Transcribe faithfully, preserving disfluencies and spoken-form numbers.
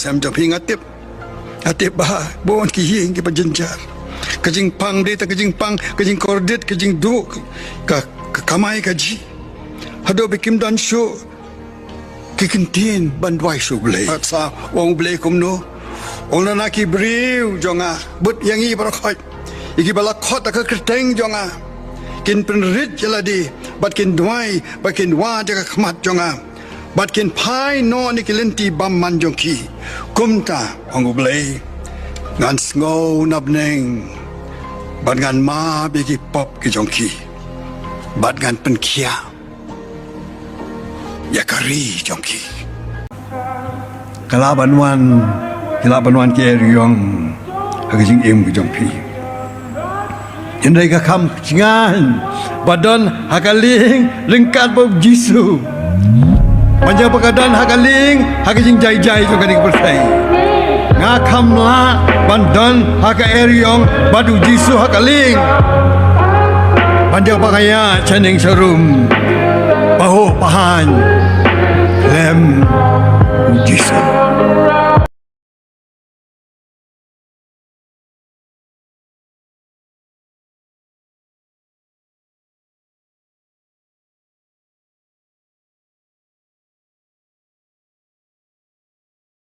Em jong phi nga tip. Nga tip ba bun ki ïing kiba jynjar. Ka jingpang dei tang ka jingpang, ka jingkordit, ka jingduh, ka, ka kamai kajih. Haduh ba kim don shuh ki kyntien ban duwai sha U Blei. Bad sa ong U Blei kumno? Ong lada ki briew jong nga, bad ïa ngi baroh khoit, ïa kiba la khot da ka kyrteng jong nga, kin pynrit ïa lade, bad kin duwai, bad kin wad ïa ka khmat jong nga, bad kin phai noh na ki lynti bymman jong ki, kumta ong U Blei, ngan sngew na bneng, bad ngan map ïa ki pop ki jong ki, bad ngan pynkhiah ïa ka ri jong ki. Ka lah ban wan, ki lah ban wan ki eriong ha ka jingim ka jong phi. Hynrei ka kham jngai ba don ha ka lieng ryngkat bad U Jisu. Ban ïa ba ka don ha ka lieng ha ka jingjai jai jong kane ka pyrthei. Nga kham lah ban don ha ka eriong bad U Jisu ha ka lieng. Ban ïa ba nga ïa chaneng sharum ba ho pahan lem U Jisu.